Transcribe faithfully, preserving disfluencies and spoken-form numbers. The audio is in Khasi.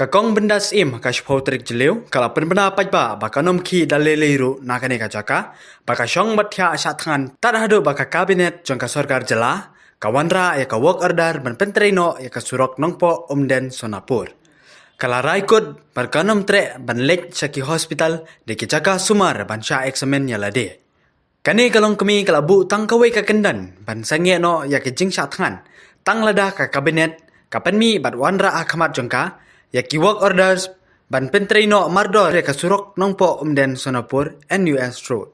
Ka Kong Bynda Syiem, ka shiphew tarik Jylliew, ka la pynbna paidbah ba kan ym khih da lei lei ruh na kane ka jaka ba ka shong bad thiah shah thngan, tad haduh ba ka Cabinet jong ka sorkar jylla ka wanrah ïa ka work order ban pyntrei noh ïa ka surok Nongpoh Umden Sonapur. Ka la rai kut ba kan ym treh ban leit sha ki hospital da ki jaka sumar ban shah eksamin ïa lade. Kane ka longkmie ka la buh tang kawei ka kyndon ban sangeh noh ïa ka jingshah thngan, tang lada ka Cabinet ka pynmih bad wanrah ha khmat jong ka ïa ki work orders ban pyntrei noh mardor ïa ka surok Nongpoh Umden Sonapur N U S Road.